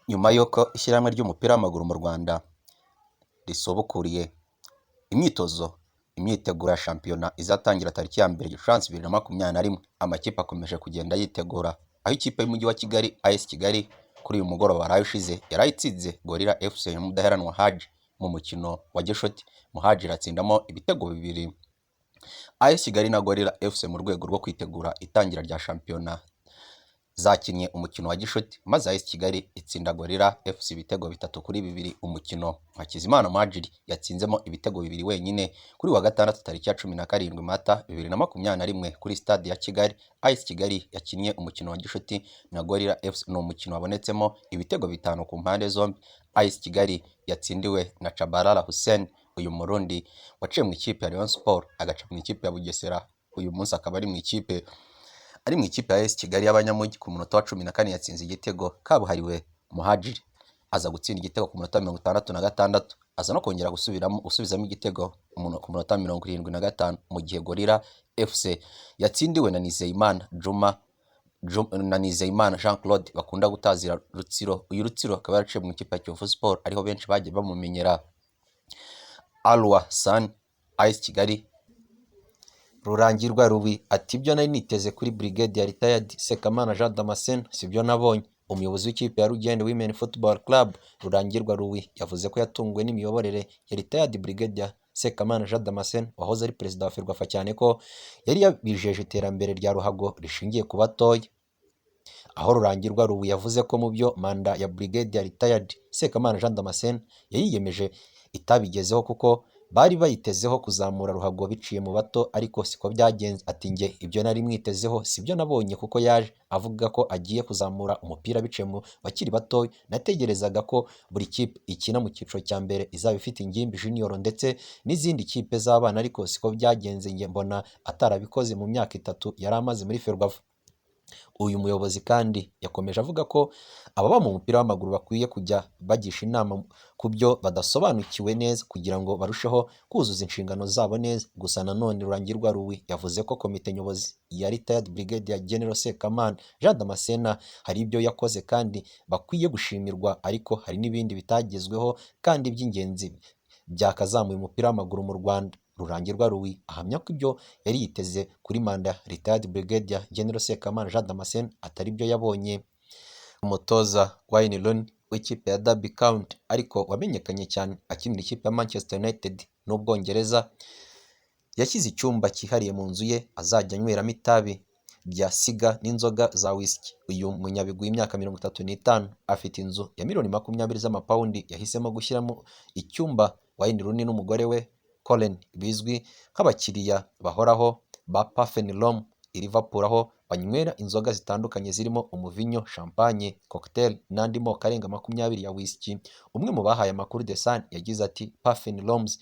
Nyuma y'uko ishyirahamwe ry'umupira w'amaguru mu Rwanda risubukuriye imyitozo, imyiteguro ya shampiyona izatangira tariki ya 1 Gicurasi 2021, amakipe akomeje kugenda yitegura, aho ikipe y'umujyi wa Kigali AS Kigali kuri uyu mugoroba waraye ushize yaraye itsinze Gorilla FC ya Mudaheranwa Hadji mu mukino wa gishuti, Muhadjiri atsindamo ibitego bibiri. AS Kigali na Gorilla FC mu rwego rwo kwitegura itangira rya shampiyona zakinnye umukino wa gishuti, maze AS Kigali itsinda Gorilla FC ibitego 3-2. Umukino Hakizimana Muhadjiri yatsinzemo ibitego bibiri wenyine. Kuri wa gatandatu tariki ya 17 Mata 2021 kuri stade ya Kigali, AS Kigali yakinnye umukino wa gishuti na Gorilla FC. Ni umukino wabonetsemo ibitego bitanu ku mpande zombi. AS Kigali yatsindiwe na Tchabalala Hussein, uyu Murundi waciye mu ikipe ya Rayon Sports, agaca mu ikipe ya Bugesera, uyu munsi akaba ari mu ikipe ya AS Kigali y'abanyamujyi. Ku munota wa 14 yatsinze igitego kabuhariwe Muhadjiri, aza gutsinda igitego ku munota 66, aza no kongera gusubiramo gusubizamo igitego ku munota 75, mu gihe Gorilla FC yatsindiwe na Nizeyimana Juma na Nizeyimana Jean Claude bakunda gutazira Rutsiro. Uyu Rutsiro akaba yaraciye mu ikipe ya Kiyovu Sport, ariho benshi bagiye bamumenyera. Alwa San AS Kigali. Rurangirwa Louis ati: "Ibyo nari niteze kuri Brigadier Retired Sekamana Jean Damascene sibyo nabonye." Umuyobozi w'ikipe ya Rugende Women Football Club, Rurangirwa Louis, yavuze ko yatunguwe n'imiyoborere ya Retired Brigadier Sekamana Jean Damascene wahoze ari perezida wa FERWAFA, cyane ko yari yabijeje iterambere rya ruhago rishingiye ku batoya. Aho Rurangirwa Louis yavuze ko mu byo manda ya Brigadier Retired Sekamana Jean Damascene yayiyemeje itabigezeho, kuko bari bayitezeho kuzamura ruhago biciye mu bato, ariko siko byagenze. Ati: "Njye ibyo nari mwitezeho sibyo nabonye, kuko yaje avuga ko agiye kuzamura umupira biciye mu bakiri batoya. Nategerezaga ko buri kipe ikina mu cyiciro cya mbere izaba ifite ingimbi, junior ndetse n'izindi kipe z'abana, ariko siko byagenze. Njye mbona atarabikoze mu myaka 3 yari amaze muri FERWAFA." Uyu muyobozi kandi yakomeje avuga ko ababa mu mupira w'amaguru bakwiye kujya bagisha inama ku byo badasobanukiwe neza kugira ngo barusheho kuzuza inshingano zabo neza. Gusa nanone Rurangirwa Louis yavuze ko komite nyobozi ya Retired Brigadier General Sekamana Jean Damascene hari ibyo yakoze kandi bakwiye gushimirwa, ariko hari n'ibindi bitagezweho kandi by'ingenzi byakazamuye umupira w'amaguru mu Rwanda. Rurangirwa Louis ahamya ko ibyo yari yiteze kuri manda Retired Brigadier General Sekamana Jean Damascene atari byo yabonye. Umutoza Wayne Rooney w'ikipe ya Derby County, ariko wamenyekanye cyane akinira ikipe ya Manchester United n'Ubwongereza, yashyize icyumba cyihariye mu nzu ye azajya anyweramo itabi bya cigar n'inzoga za whisky. Uyu munyabigwi w'imyaka 35 afite inzu ya miliyoni 20 z'amapawundi yahisemo gushyiramo icyumba. Wayne Rooney n'umugore we Colleen bizwi nk'abakiriya bahoraho ba Puffin Room i Liverpool, aho banywera inzoga zitandukanye zirimo umuvinyo, champagne, cocktail n'andi moko arenga 20 ya whisky. Umwe mu bahaye amakuru The Sun yagize ati: "Puffin Rooms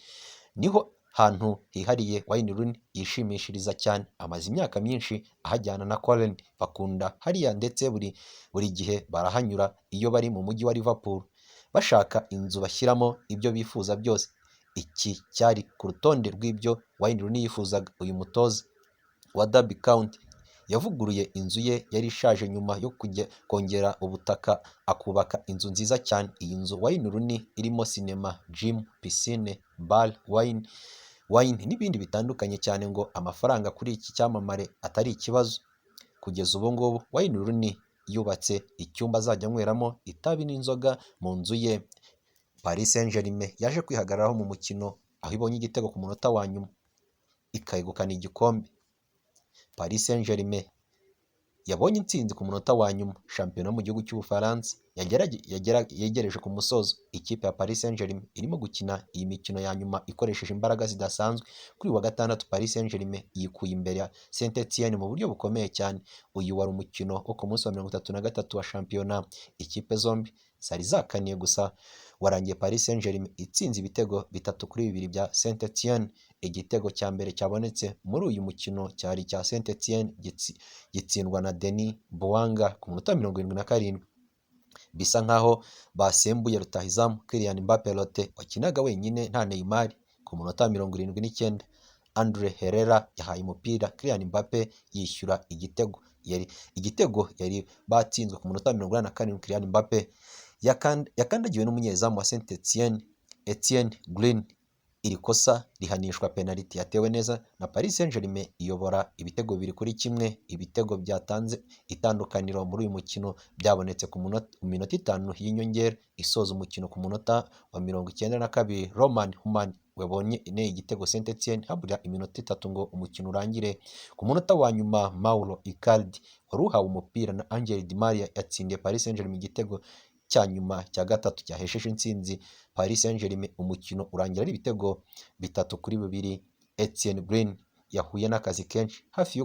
niho hantu hihariye Wayne Rooney yishimishiriza cyane. Amaze imyaka myinshi ahajyana na Colleen, bakunda hariya ndetse buri gihe barahanyura iyo bari mu mujyi wa Liverpool bashaka inzu bashyiramo ibyo bifuza byose. Iki cyari ku rutonde rw'ibyo Wayne Rooney yifuzaga." Uyu mutoza wa Derby County yavuguruye inzu ye yari ishaje nyuma yo kongera ubutaka, akubaka inzu nziza cyane. Iyi nzu Wayne Rooney irimo sinema, gym, piscine, bar, wine n'ibindi bitandukanye, cyane ngo amafaranga kuri iki cyamamare atari ikibazo. Kugeza ubu ngubu Wayne Rooney yubatse icyumba azajya anyweramo itabi n'inzoga mu nzu ye. Paris Saint-Germain yaje kwihagararaho mu mukino, aho ibonye igitego ku munota wa nyuma ikegukana igikombe. Paris Saint-Germain yabonye intsinzi ku munota wa nyuma. Shampiyona mu gihugu cy'Ubufaransa yegereje ku musozo. Ikipe ya Paris Saint-Germain irimo gukina iyi mikino ya nyuma ikoresheje imbaraga zidasanzwe. Kuri uyu wa gatandatu Paris Saint-Germain yikuye imbere ya Saint-Etienne mu buryo bukomeye cyane. Uyu wari umukino wo ku munsi wa 33 wa shampiyona ikipe zombi zari zakaniye, gusa warangiye Paris Saint-Germain itsinze ibitego 3-2 bya Saint-Etienne. Igitego cya mbere cyabonetse muri uyu mukino cyari icya Saint-Etienne, gitsindwa na Denis Bouanga ku munota 77. Bisa nkaho basembuye rutahizamu Kylian Mbappe Lottin wakinaga wenyine nta Neymar. Ku munota 79 Andre Herrera yahaye umupira Kylian Mbappe yishyura igitego. Yari igitego yari batsinzwe. Ku munota 87 Kylian Mbappe Yakandagiwe n'umunyezamu wa Saint Etienne, Etienne Green. Iri kosa rihanishwa penaliti yatewe neza na Paris Saint-Germain, iyobora ibitego 2-1. Ibitego byatanze itandukaniro muri uyu mukino byabonetse ku minota 5 y'inyongera isoza umukino. Ku munota wa 92, Romain Humann wabonye igitego Saint Etienne habura iminota 3 ngo umukino urangire. Ku munota wa nyuma, Mauro Icardi wari uhawe umupira na Angel Di Maria yatsindiye Paris Saint-Germain igitego cya nyuma cya gatatu cyahesheje intsinzi Paris Saint-Germain. Umukino urangira ari ibitego 3-2. Etienne Green yahuye n'akazi kenshi hafi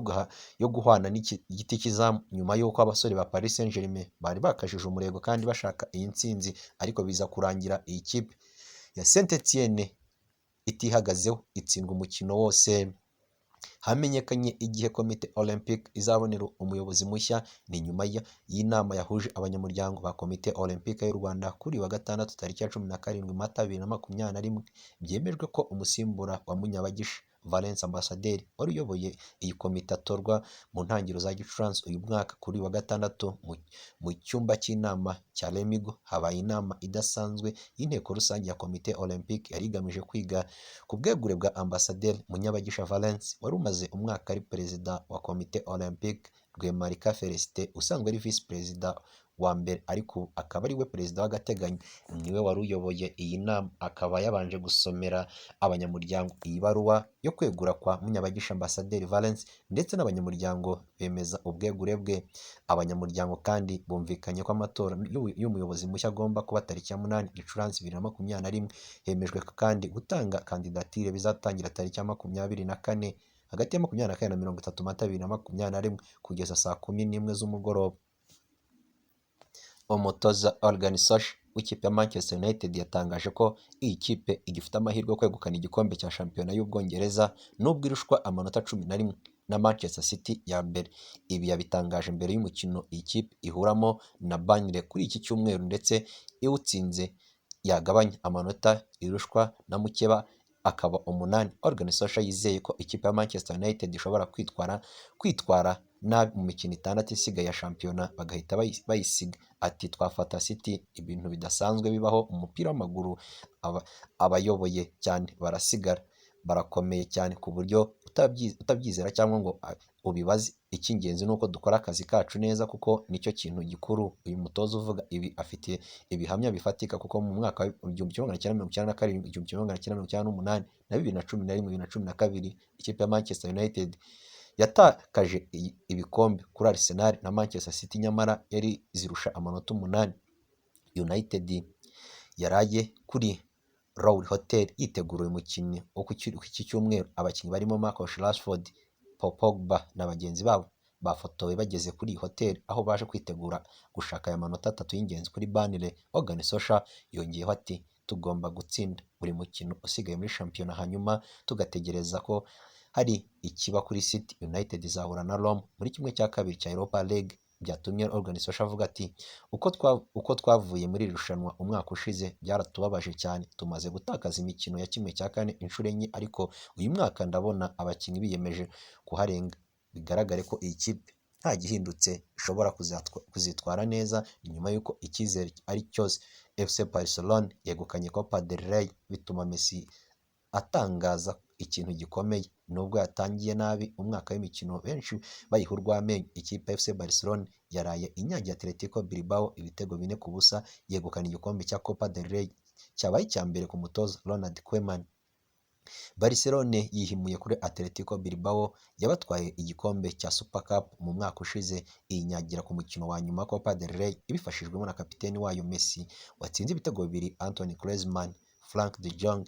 yo guhwana n'igiti cy'izamu nyuma y'uko abasore ba Paris Saint-Germain bari bakajije umurego kandi bashaka iyi ntsinzi, ariko biza kurangira iyi kipe ya Saint Etienne itihagazeho, itsindwa umukino wose. Hamenyekanye igihe Komite Olympique izabonera umuyobozi mushya. Ni nyuma y'inama yahuje abanyamuryango ba Komite Olympique y'u Rwanda kuri wa gatandatu tariki ya 17 Mata 2021. Byemejwe ko umusimbura wa Munyabagisha Valence Ambasaderi wari uyoboye iyi komite atorwa mu ntangiriro za Gicurasi uyu mwaka. Kuri wa gatandatu, mu cyumba cy'inama cya Lemigo, habaye inama idasanzwe y'inteko rusange ya Komite Olympique yari igamije kwiga ku bwegure bwa Ambasaderi Munyabagisha Valence wari umaze umwaka ari perezida wa Komite Olympique. Rwemarika Felicite, usanzwe ari visi perezida wa mbere ariko akaba ari we perezida w'agateganyo, niwe wari uyoboye iyi nama, akaba yabanje gusomera abanyamuryango iyi baruwa yo kwegura kwa Munyabagisha Ambasaderi Valence, ndetse n'abanyamuryango bemeza ubwegure bwe. Abanyamuryango kandi bumvikanye ko amatora y'umuyobozi mushya agomba kuba tariki ya 8 Gicurasi 2021. Hemejwe kandi gutanga kandidatire bizatangira tariki ya 24, hagati ya 24 na 30 Mata 2021, kugeza saa 11 z'umugoroba. Umutoza Ole Gunnar Solskjaer w'ikipe ya Manchester United yatangaje ko iyi kipe igifite amahirwe yo kwegukana igikombe cya shampiyona y'Ubwongereza nubwo irushwa amanota 11 na Manchester City ya mbere. Ibi yabitangaje mbere y'umukino iyi kipe ihuramo na Burnley kuri iki cyumweru, ndetse iwutsinze yagabanya amanota irushwa na mukeba akaba 8. Ole Gunnar Solskjaer yizeye ko ikipe ya Manchester United ishobora kwitwara nabi mu mikino 6 isigaye ya shampiyona bagahita bayisiga. Ati: "Twafata City, ibintu bidasanzwe bibaho mu mupira w'amaguru, abayoboye cyane barasigara, barakomeye cyane ku buryo utabyizera cyangwa ngo ubibaze. Icy'ingenzi ni uko dukora akazi kacu neza kuko nicyo kintu gikuru." Uyu mutoza uvuga ibi afite ibihamya bifatika, kuko mu mwaka wa 1997, 1998 na 2011, 2012 ikipe ya Manchester United yatakaje ibikombe kuri Arsenal na Manchester City, nyamara yari zirusha amanota 8. United yaraye kuri Royal Hotel yitegura uyu mukino wo ku iki cyumweru. Abakinnyi barimo Marcus Rashford, Paul Pogba na bagenzi babo bafotowe bageze kuri iyi hoteli, aho baje kwitegura gushaka aya manota 3 y'ingenzi kuri Burnley. Ole Gunnar Solskjaer yongeyeho ati: "Tugomba gutsinda buri mukino usigaye muri shampiyona, hanyuma tugategereza ko hari ikiba kuri City." United izahura na Roma muri ½ cya Europa League. Byatumye Ole Gunnar Solskjaer avuga ati: "Uko twavuye muri iri rushanwa umwaka ushize byaratubabaje cyane. Tumaze gutakaza imikino ya ¼ inshuro enye, ariko uyu mwaka ndabona abakinnyi biyemeje kuharenga." Bigaragare ko iyi kipe nta gihindutse ishobora kuzitwara neza nyuma y'uko icyizere ari cyose. FC Barcelone yegukanye Copa del Rey, bituma Messi atangaza ikintu gikomeye. Nubwo yatangiye nabi umwaka w'imikino benshi bayiha urw'amenyo, ikipe ya FC Barcelone yaraye inyagiye Atletico Bilbao ibitego 4-0, yegukana igikombe cya Copa del Rey cyabaye icya mbere ku mutoza Ronald Koeman. Barcelone yihimuye kuri Atletico Bilbao yabatwaye igikombe cya Super Cup mu mwaka ushize, iyinyagira ku mukino wa nyuma wa Copa del Rey ibifashijwemo na kapiteni wayo Messi watsinze ibitego bibiri, Antoine Griezmann, Frank de Jong.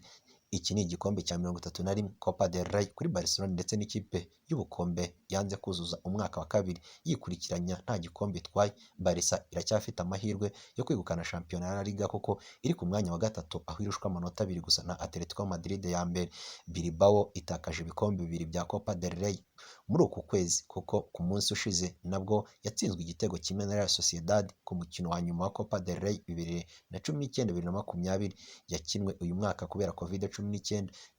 Iki ni igikombe cya 31 Copa del Rey kuri Barcelone, ndetse n'ikipe y'ubukombe yanze kuzuza umwaka wa kabiri yikurikiranya nta gikombe itwaye. Barca iracyafite amahirwe yo kwegukana shampiyona ya La Liga kuko iri ku mwanya wa gatatu, aho irushwa amanota 2 gusa na Atletico Madrid ya mbere. Bilbao itakaje ibikombe bibiri bya Copa del Rey muri uku kwezi, kuko ku munsi ushize nabwo yatsinzwe igitego kimwe na Real Sociedad ku mukino wa nyuma wa Copa del Rey 2019 2020 yakinwe uyu mwaka kubera Covid-19.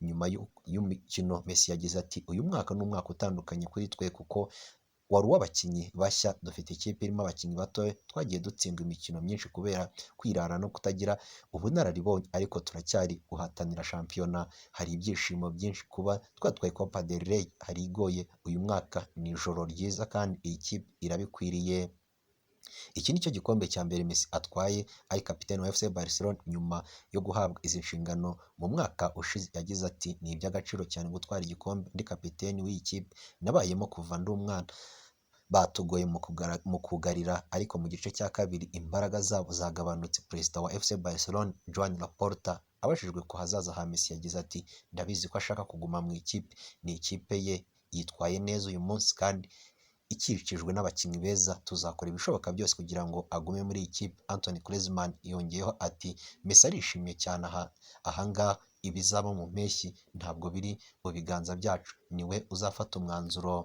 Nyuma y'umukino, Messi yagize ati: "Uyu mwaka ni umwaka utandukanye kuri twe kuko Wari uw'abakinnyi bashya, dufite ikipe irimo abakinnyi bato, twagiye dutsindwa imikino myinshi kubera kwirara no kutagira ubunararibonye, ariko turacyari guhatanira shampiyona. Hari ibyishimo byinshi kuba twatwaye Copa del Rey, hari igoye uyu mwaka, ni ijoro ryiza kandi iyi kipe irabikwiriye. Iki ni cyo gikombe cya mbere Messi atwaye ari kapiteni wa FC Barcelona nyuma yo guhabwa izi nshingano mu mwaka ushize. Yagize ati: "Ni iby'agaciro cyane gutwara igikombe ndi kapiteni w'iyi kipe nabayemo kuva ndi umwana. Batugoye mu kugarira, ariko mu gice cya kabiri imbaraga zabo zagabanutse." Perezida wa FC Barcelona, Joan Laporta, abajijwe ku hazaza ha Messi yagize ati: "Ndabizi ko ashaka kuguma mu ikipe, ni ikipe ye, yitwaye neza uyu munsi kandi ikikijwe n'abakinnyi beza, tuzakora ibishoboka byose kugira ngo agume muri iyi kipe." Antoine Griezmann yongeyeho ati: "Messi arishimye cyane aha ahangaha, ibizaba mu mpeshyi ntabwo biri mu biganza byacu, niwe uzafata umwanzuro."